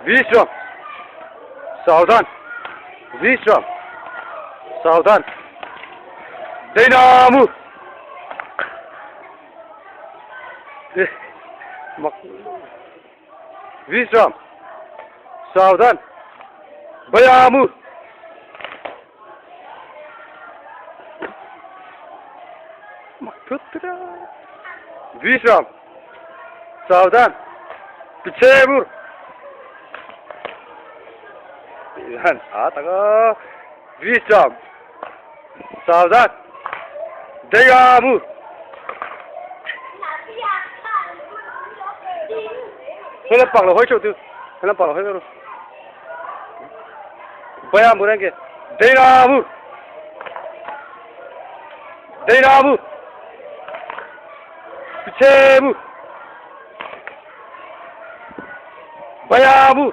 Vishram Savdhan Vishram Savdhan Deinamu Vishram Savdhan Bayamu Vishram Savdhan पिछे मुड़ विश्राम सावधान दयामु 回来绑了回去就，回来绑了回去了。不要不那个，दयामु दयामु पिछे मुड़ Bayağı bu.